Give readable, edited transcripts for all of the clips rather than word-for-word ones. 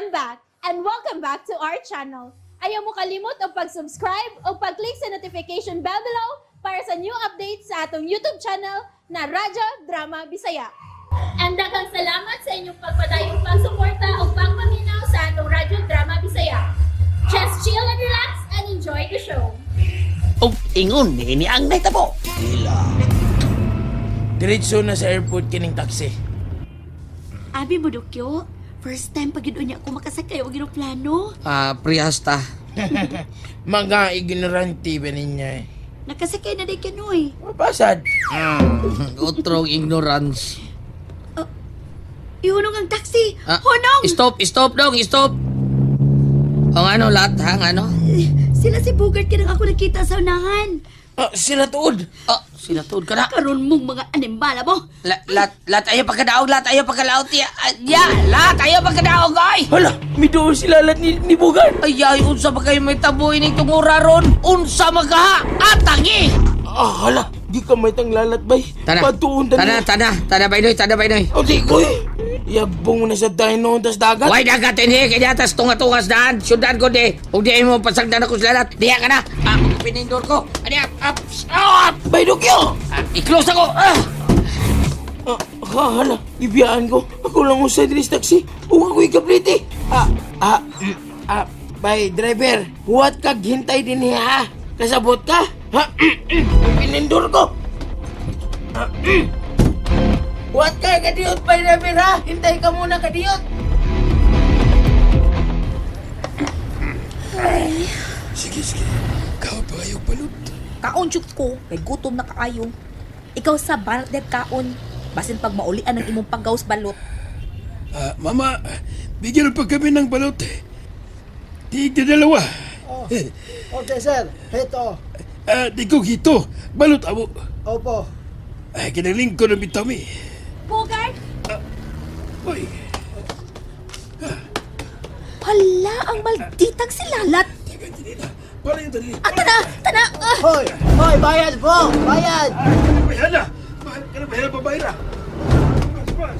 I'm back and welcome back to our channel. Ayaw mo kalimot og pag-subscribe o pag-click sa notification bell below para sa new updates sa atong YouTube channel na Radyo Drama Bisaya. And daghang salamat sa inyong pagpadayong pagsuporta o pagpaminaw sa atong Radyo Drama Bisaya. Just chill and relax and enjoy the show. Ug ingon ni ang nahitabo. Ila. Diretso na sa airport kining taxi. Abi mo, Dokyo. First time pag yun niya ako makasakay og eroplano. Ah, prihasta. Mga ignorante ba ninyo eh. Nakasakay na di kanoy. Mapasad. Otrong ignorance. Ihunong ang taxi. Ah, Hunong! Stop, stop dong, stop. Ang ano lahat ha, ang ano? Eh, sila si Bogart kanang ako nakita sa unahan. Ah, sila tuod. Ah, sila tuod ka na. Karon mong mga animala mo. Lat, lat, ayaw pagkadaog, lat, ayaw pagkalaot. Ya, ah, ya, lat, ayaw pagkadaog, ay! Hala, miduol sila lahat ni Bogart. Ay, ay, unsa ba kayo may taboy ning tungura ron? Unsa magaha? Atangi! Ah, hala, di ka may tang lalat bay. Tana, Patuon tana, tana, tana, baynoy, tana, baynoy. O di ko eh. Yabong na sa dino tas dagat. Why dagat ini? Kaya tas tunga-tungas daan. Sundan ko di. Ug di mo pasagdan ako sa lalat. Diha ka na. Ah, pinindor ko. Ani, up, up, up. Bay Dokyo! Ah, i-close ako. Ah! Ah, ah, hala, ibiyaan ko. Ako lang usay diri sa taxi. Ug ako ikapliti. Ah, ah, ah, bay driver, huwat kag hintay din ha. Kasabot ka? Ha? Pinindor ko. Ah. Huwat ka kadiyot, bay driver ha. Hintay ka muna kadiyot. Sige, sige. Kaon pa kayo balot. Kaon jud ko, kay gutom na kaayo. Ikaw sa banat det kaon. Basin pag maulian ang imong paggaws balot. Ah, mama, bigyan pa kami ng balot. Tig na dalawa. Okay, sir. Heto. Ah, di ko hito. Balot amo. Opo. Ay, kinaling ko ng bitami. Bogart, Uy, Hala, ang malditang silalat. tagan din nila. Para yung dali. Ah, tana, tana. Ah! Hoy! Hoy, bayad po! Bayad! Ah, kanabayana. Kanabayana babayra. Pas, pas.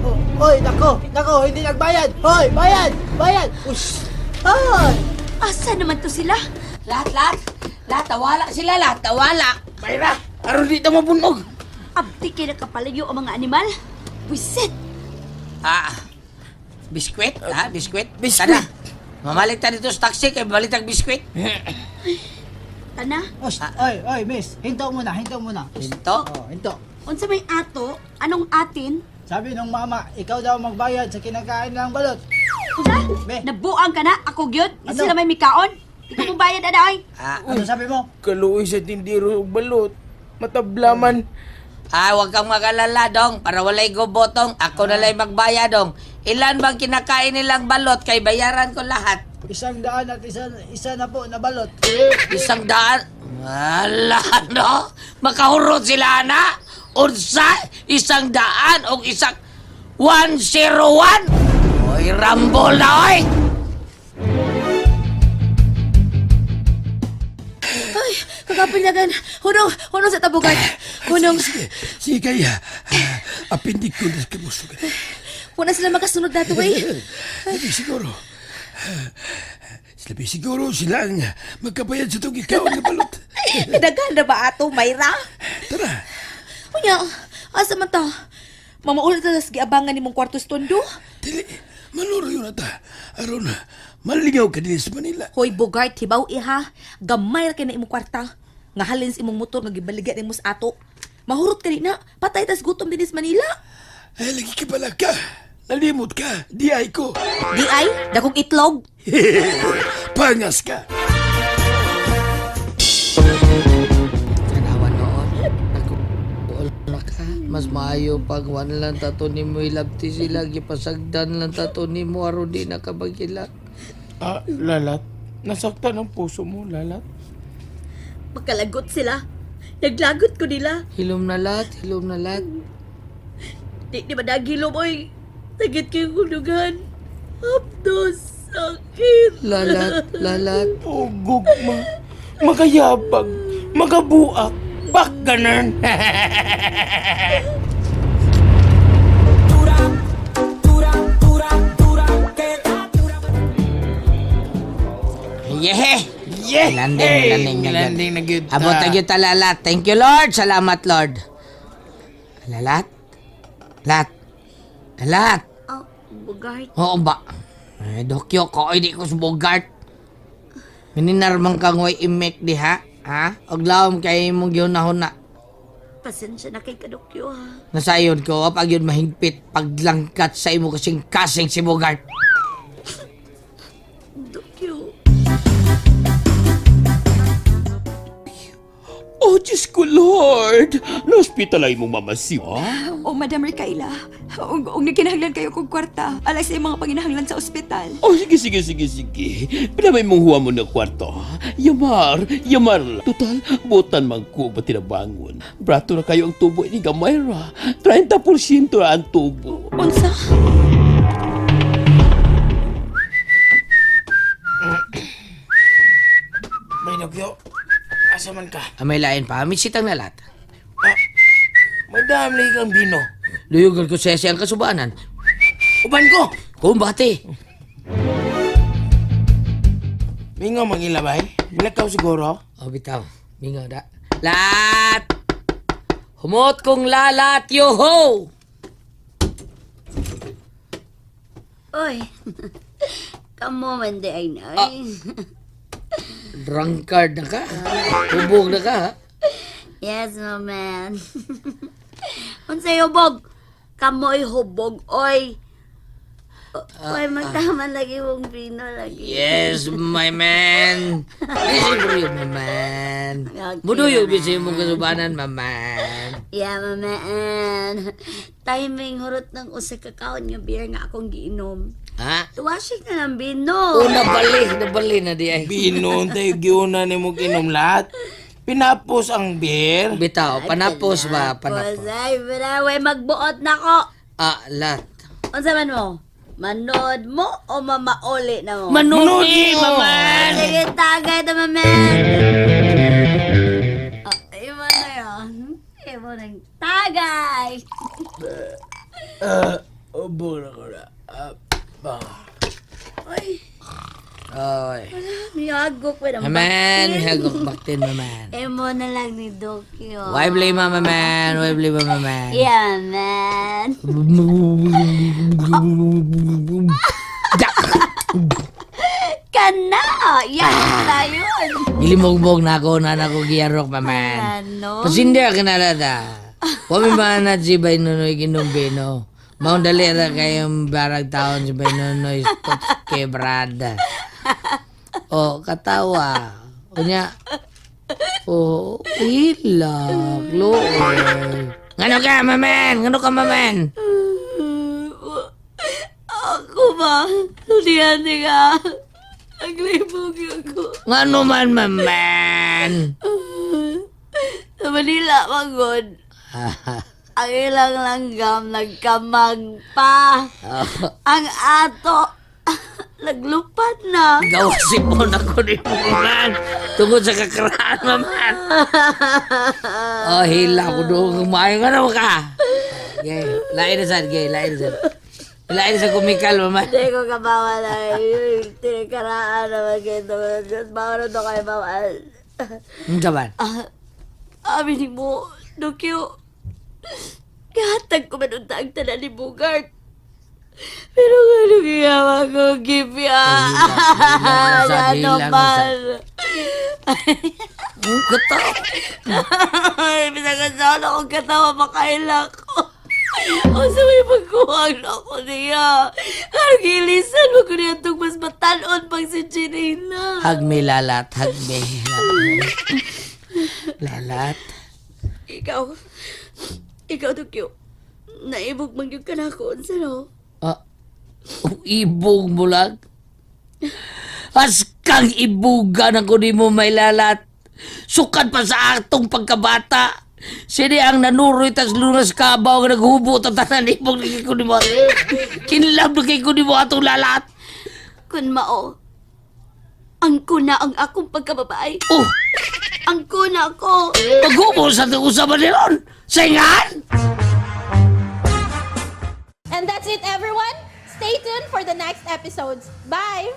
Oh, hoy, nako! Nako, hindi nagbayad! Hoy, bayad! Bayad! Ush! Hoy! Asa naman to sila? Lahat, lahat. Lahat, tawala sila, lahat, tawala. Bayra, aron di ta mabunog. Abdi kay nakapalayo ang mga animal. Wisit! Ah, biskwit, ha? Biskwit? Biskwit. Tana. Mamalit ta dito sa taxi kay malit ang biskwit. Tana, Ush! Hoy, hoy, miss! Hinto muna, hinto muna. Hinto. Oh, hinto. unsa may ato? Anong atin? Sabi nung mama, ikaw daw magbayad sa kinakain ng balot. Unsa? Be. Nabuang ka na? Ako gyud? Ano? Sila may mikaon? Ikaw mo bayad ana oy. Ah, Ano sabi mo? Kaluoy sa tindiro og balot. Matablaman. Ah, huwag kang mag-alala, dong. Para walay gubotong, ako na lang magbayad, dong. Ilan bang kinakain nilang balot kay bayaran ko lahat? 101 isa na po na balot. 100? Wala, no? Makahurot sila, na? Unsa? 100 o isang 101? Oy, rambol na, oy! Ay, kagapilyagan. Hunong, hunong sa tabugan. Hunong. Sige, sige kaya. Apindig ko na kabusog. Wala sila makasunod nato eh. Labi siguro. Labi siguro sila ang magkabayad sa itong ikaw nga balot. Daghan na ba ato, Mayra? Tara. Unya, asa man ta? Mamaulit ta sa giabangan nimong kwarto sa tondo? Dili, maluro yun ata. Aron, malingaw ka din sa Manila. Hoy Bogart, hibaw iha. Gamay ra kay na imong kwarta. Nga halin sa imong motor nga gibaligya nimo sa ato. Mahurot ka na. Patay tas gutom dinhi sa Manila. Ay, lagi ka pala ka. Nalimot ka. Di ay ko. Di ay, dagong itlog. Pangas ka. Tanawa noon. Naku, na ka. Mas maayo pag wan lang tato ni mo ilabti sila, gipasagdan lang tato ni mo aron di na ka magila. Ah, lalat. Nasaktan ang puso mo, lalat. Makalagot sila. Naglagot ko nila. Hilom na lahat, hilom na lahat. Di di ba nagilom oy? Sakit kay hulugan. Hapdos sakit. Lalat, lalat. Oh, gugma. Makayabag. Makabuak. Bak ganun. Yeah! Yeah! Landing, Hey, landing na gyud. Landing na gyud ta. Abot na gyud ta, Lalat. Thank you, Lord. Salamat, Lord. Lalat? Lat? Lalat? Oh, Bugart. Oo ba? Eh, Dokyo ko, ay di ko sa Bogart. Mininarmang kang way imek diha, ha? Og lawom kay imong gihunahuna. Pasensya na kay Kadukyo ha. Nasayon ko, pag yun mahigpit paglangkat sa imo kasing kasing si Bogart. Dokyo. Oh, Diyos ko, Lord! Na-hospital ay mong mama siya. O Madam Ricaila, og nagkinahanglan kayo kog kwarta, alay sa imong mga panginahanglan sa ospital. Oh, sige, sige, sige, sige. Pinamay mong huwa mo na kwarto. Yamar, yamar. Total, butan man ko ba tinabangon. Brato na kayo ang tubo ni Gamayra. 30% na ang tubo. Unsa? Bay, Dokyo. Asa man ka? Ah, may lain pa, may sitang nalat. Ah, madam lagi kang bino. Luyugan ko sa ang kasubanan. Uban ko! Kumbate! Mingaw mangilabay. Milakaw siguro. O bitaw, mingaw da. Lat! Humot kong lalat, yoho! Oy. Kamo man di ay na. Ah. Drunkard na ka. Hubog na ka, ha? Yes, my man. Unsay hubog? Kamoy hubog, oy. Oy, magtaman lagi mong pino lagi. Yes, my man. Listen for you, my man. Okay, Muduyog my bisay mong kasubanan, my man. Yeah, my man. Timing hurot ng usa ka kaon nga beer nga akong giinom. Ha? Tuwasik na lang bino. O, nabali, nabali na di ay. Bino, tayo giuna ni mo kinom lahat. Pinapos ang beer. Bitaw, panapos ba? Panapos. Ay, way magbuot na ko. Ah, lat. Unsa man mo? Manood mo o mamauli na mo? Manuni, my man! Sige, tagay na, my man. Ah, imo na yun. Imo ng tagay. Ubo na ko na. Ah, ba. Oy, Oy. miyagok pa ng My man, hagok baktin, my man. Imo na lang ni Dokyo. Why blame my man? Why blame my man? Yeah, man. Dak! Kana! Yan na yun. Gilimugmog na ako na nako giyarok, my man. Ano? Pasindi ka na lata. Wa mi manat si Bay Nonoy Ginumbino. Maong dali ra kayong barag taon si Bay Nonoy quebrada. O, katawa. Unya, o, hilak, luoy. Ngano ka, mamen? Ngano ka, mamen? Ako ba? Tulihan ka. Naglibog ako. Ngano man, mamen? Sa Manila, magod. Ang ilang langgam, nagkamag pa. Ang ato, naglupad na. Gawa si Bon ako ni man. Tungod sa kakaraan, maman. Oh, hila ko doon. Kumain ka naman ka. Okay, lain na sad, gay. Lain na sad. Lain na sa kumikal, maman. Hindi ko kabawa na. Tinikaraan naman kayo. Diyos, bawal na to kayo bawal. Ang saban. Ah, amin mo, Dokyo. Kahatag ko man unta ang tanan ni Bugart. Pero nga nagiyawa ko, Gibya. Hilang, Ano hilang, man? Ang kataw. Ay, pinagandaan akong katawa, makaila ko. O sa may pagkuhang na ako niya. Karong gilisan mo ko niya itong mas matanon pag si Janina. Hug me, lalat. Hug me. Lalat. Ikaw, ikaw, Tokyo. Naibog man yun ka na ako. Unsa no? Ah, oh, ibog mo lang. Askang ibugan ako ni mo may lalat. Sukad pa sa atong pagkabata. Sini ang nanuroy tas lunas kabaw nga naghubo ta tanan ibog na kay ko ni mo. Kinlab na kay ko ni mo atong lalat. Kun mao, ang kuna ang akong pagkababae. Oh, Ang kuna ko. paghubo sa itong usapan ni Ron. Singan! And that's it, everyone. Stay tuned for the next episodes. Bye!